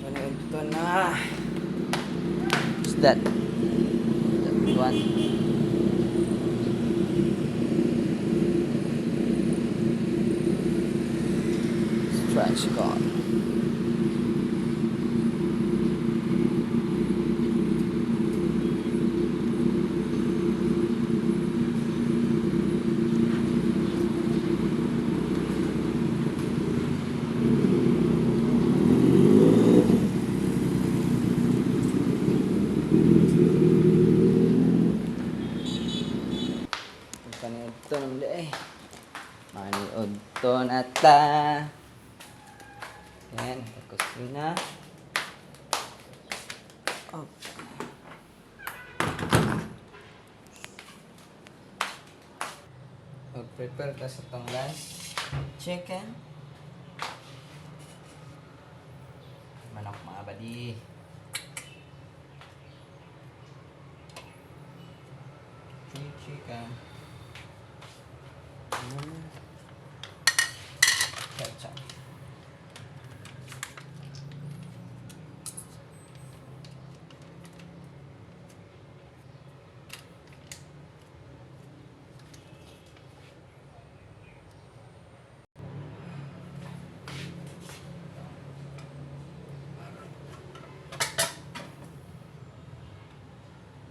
Ito na. What's that? That one. Stretch goal. Paniudto naman di eh. Maniudto na ta. Yan, kusina. Oh. Mag-prepare ka sa tong lunch. Chicken. Manok, mga buddy. Three chicken. Ketchup.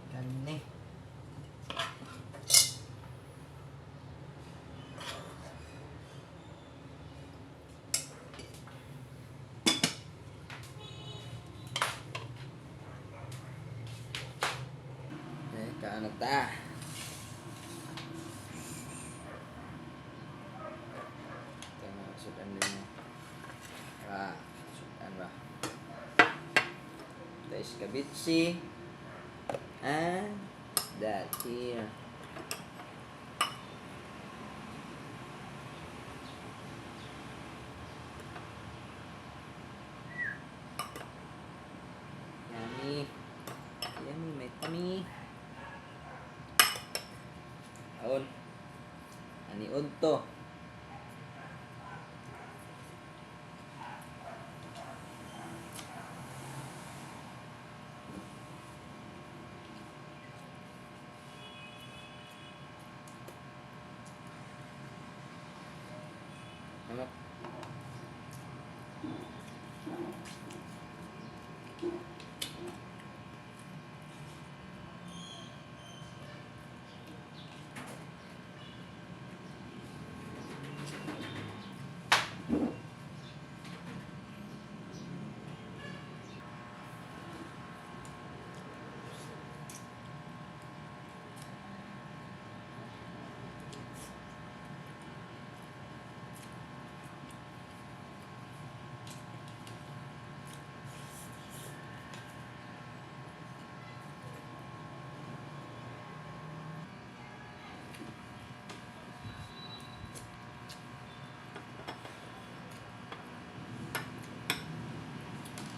Kani. Okay, kaano ta? Ito na, sudan din mo. Ah, sudan ba? Ito is kabitsi. And that here. Yummy. Yummy, may tummy. Aon. Aniod to. Ano?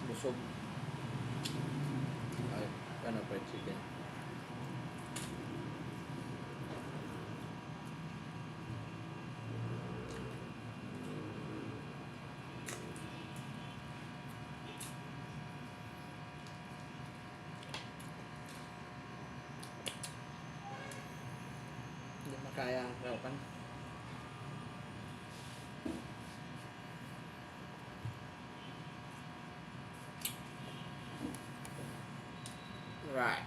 Busog. Ay, ano, fried chicken. Hindi makaya ang raukan. Right.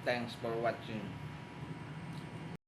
Thanks for watching.